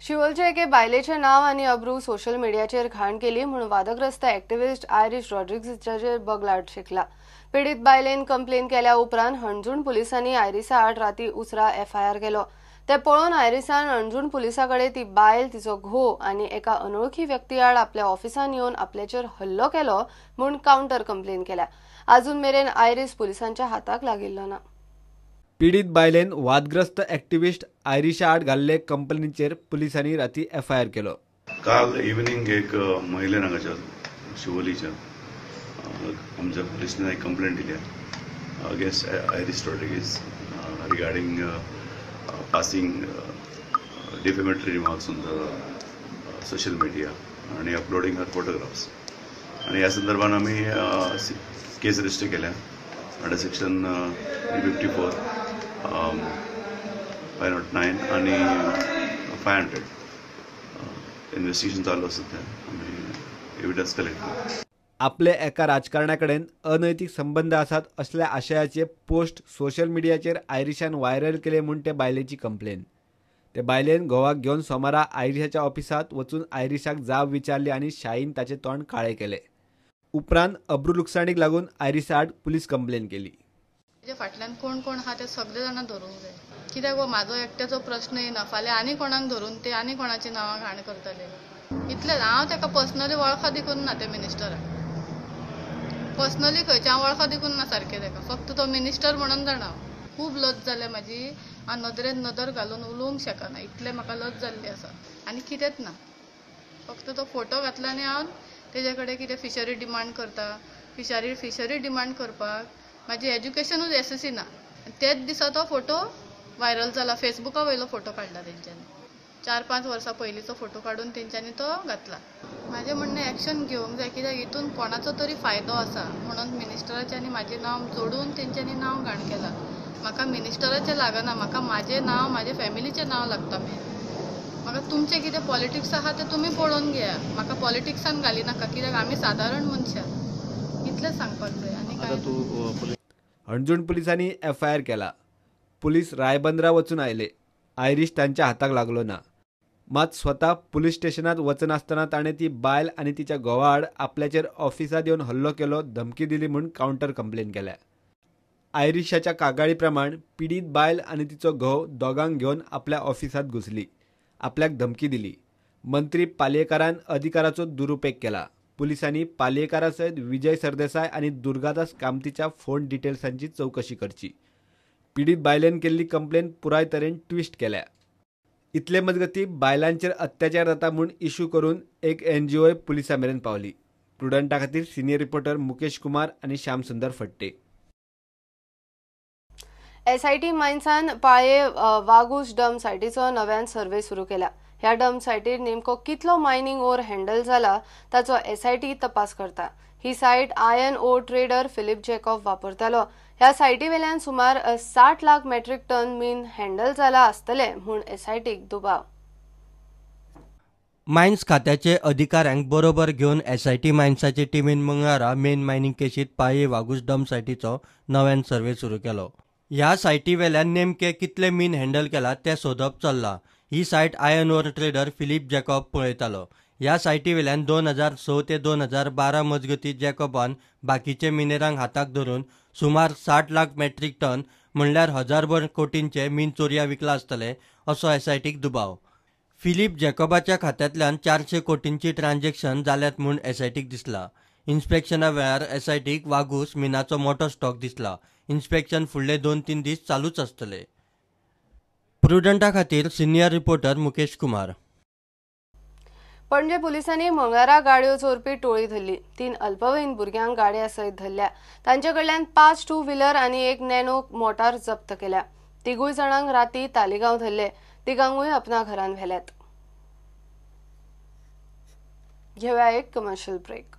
शिवोलचे एके बायलेचें नांव आनी अब्रू सोशल मिडियाचेर घाण केली म्हूण वादग्रस्त एक्टिविस्ट आयरिश रॉड्रिग्साचेर बगलाट शिकला. पिडीत बायलेन कंप्लेन केल्या उपरांत हणजूण पुलिसांनी आयरिसा आड राती उसरा एफआयआर केलो. ते पळोवन आयरिसान हणजूण पुलिसां कडेन ती बायल, तिचो घोव आनी एका अनोळखी व्यक्ती आड आपल्या ऑफिसान येवन आपल्याचेर हल्लो केलो म्हूण कावंटर कंप्लेन केल्या. अजून मेरेन आयरिस पुलिसांच्या हाताक लागिल्लो ना. पीडित बायलेन वादग्रस्त एक्टिविस्ट आयरिशा आड घाल्ले कंपनीचेर पुलिसांनी राती एफआयआर केलो. काल इव्हिनिंग एक महिलेन हांगाच्या शिवोलीच्या आमच्या पुलिसांनी एक कंप्लेंट दिल्या against Iris Rodrigues regarding passing defamatory remarks on the social media आनी अपलोडींग हर फोटोग्राफ्स. आनी ह्या संदर्भान आमी केस रजिस्टर केल्या अंडर सेक्शन 354, 509 आणि 500. इन्व्हेस्टिगेशन चालू आसा सध्या, आमी एविडन्स कलेक्ट करता. आपले एका राजकारण्याकडेन अनैतिक संबंध आसात असल्या आशयाचे पोस्ट सोशल मिडियाचेर आयरिशान व्हायरल केले म्हूण ते बायलेची कंप्लेन. ते बायलेन घोवाक घेवन सोमारा आयरिशाच्या ऑफिसांत वचून आयरिशाक जाब विचारली आनी शाहीन ताचें तोंड काळें केलें. उपरांत अब्रू लुकसाणीक लागून आयरिशा आड पुलीस कंप्लेन केली. तेज्या फाटल्यान कोण कोण आहा ते सगळे जाणां धरूंक जाय. कित्याक हो म्हाजो एकट्याचो प्रश्न येना, फाल्यां आनी कोणाक धरून ते आनी कोणाची नांवां घाण करतले. इतलें हांव ताका पर्सनली वळखा देखून ना, त्या मिनिस्टराक पर्सनली खंयचें हांव वळखा देखून ना सारकें ताका, फक्त तो मिनिस्टर म्हणून जाणा. खूब लज जाल्या म्हाजी, हांव नदरेन नदर घालून उलोवंक शकना इतलें म्हाका लज जाल्ली आसा. आनी कितेंच ना, फक्त तो फोटो घातला आनी हांव तेज्या कडेन कितें फिशरी डिमांड करता. फिशरी डिमांड करपाक म्हाजी एज्युकेशनूच एसएससी ना. तेच दिसा तो फोटो व्हायरल जाला, फेसबुका वयलो फोटो काडला तेंच्यांनी, 4-5 वर्सां पयलींचो फोटो काडून तेंच्यांनी तो घातला. म्हाजें म्हणणें एक्शन घेवंक जाय, कित्याक हितून कोणाचो तरी फायदो आसा म्हणून मिनिस्टराचें आनी म्हाजें नांव जोडून तेंच्यांनी नांव घाण केलां. म्हाका मिनिस्टराचें लागना, म्हाका म्हाजें नांव, म्हाजे फॅमिलीचें नांव लागता मेन. म्हाका तुमचें कितें पॉलिटिक्स आहा तें तुमी पळोवन घेया, म्हाका पॉलिटिक्सान घालिनाका, कित्याक आमी सादारण मनशां. इतलें सांगपाक जाय आनी काय. हणजूण पुलिसांनी एफआयआर केला. पुलीस रायबंदरा वचून आयले. आयरिश तांच्या हाताक लागलो ना. मात स्वता पुलीस स्टेशनात वचनासतना ताणें ती बायल आनी तिच्या घोवा आड आपल्याचेर ऑफिसांत येवन हल्लो केलो, धमकी दिली म्हूण कावंटर कंप्लेन केल्या. आयरिशाच्या कागाळी प्रमाण पिडीत बायल आनी तिचो घोव दोगांक घेवन आपल्या ऑफिसांत घुसली, आपल्याक धमकी दिली. मंत्री पालयेकारान अधिकाराचो दुरुपेग केला. पुलिसांनी पालयेकारा सयत विजय सरदेसाय आनी दुर्गादास कामतीच्या फोन डिटेल्सांची चवकशी करची. पिडीत बायलेन केल्ली कंप्लेन पुराय तरेन ट्विस्ट केल्या. इतले मजगती बायलांचेर अत्याचार जाता म्हूण इश्यू करून एक एनजीओ पुलिसां मेरेन पावली. प्रुडंटा खातीर सिनियर रिपोर्टर मुकेश कुमार आनी श्यामसुंदर फट्टे. एसआयटी मायन्सान पाळे वागूस डम्प सायटीचो नव्यान सर्वे सुरू केला. ह्या डम्प सायटीर नेमको कितलो मायनिंग ओर हँडल जाला ताचो एसआयटी तपास करता. ही site iron ore trader Philip Jacob वापरतालो. ह्या सायटी वेल्यान सुमार 60 लाख मेट्रीक टन मीन हँडल जाला आसतले म्हूण एसआयटीक दुबाव. मायन्स खात्याचे अधिकाऱ्यांक बरोबर घेवन एसआयटी मायन्साचे टिमीन मंगळारा मेन मायनिंग केशीत पाळे वागूस डम्प सायटीचो नव्यान सर्वे सुरू केलो. ह्या सायटी वेल्यान नेमके कितले मीन हँडल केला तें सोदप चल्लां. ही site iron ore trader Philip Jacob पळयतालो. ह्या सायटी वेल्यान 2006 ते 2012 मजगती जॅकॉबान बाकीचे मिनेरांक हाताक धरून सुमार 60 लाख मेट्रीक टन म्हणल्यार हजारभर कोटींचे मीन चोरया विकला आसतले असो एसआयटीक दुबाव. फिलीप जॅकॉबाच्या खात्यांतल्यान 400 कोटींची ट्रान्झॅक्शन जाल्यात म्हूण एसआयटीक दिसला. इन्स्पेक्शना वेळार एसआयटीक वागूस मिनाचो मोटो स्टॉक दिसला. इन्स्पेक्शन फुडले 2-3 दीस चालूच आसतले. प्रुडंटा खातीर सिनियर रिपोर्टर मुकेश कुमार. पणजे पुलिसांनी मंगळारा गाडयो चोरपी टोळी धरली. 3 अल्पवयीन भुरग्यांक गाडया सयत धरल्या. तांचे कडल्यान 5 टू व्हिलर आनी 1 नॅनो मोटार जप्त केल्या. तिगूय जाणांक राती तालिगांव धरले. तिगांकूय आपणा घरान व्हेल्यात. घेवया एक कमर्शियल ब्रेक.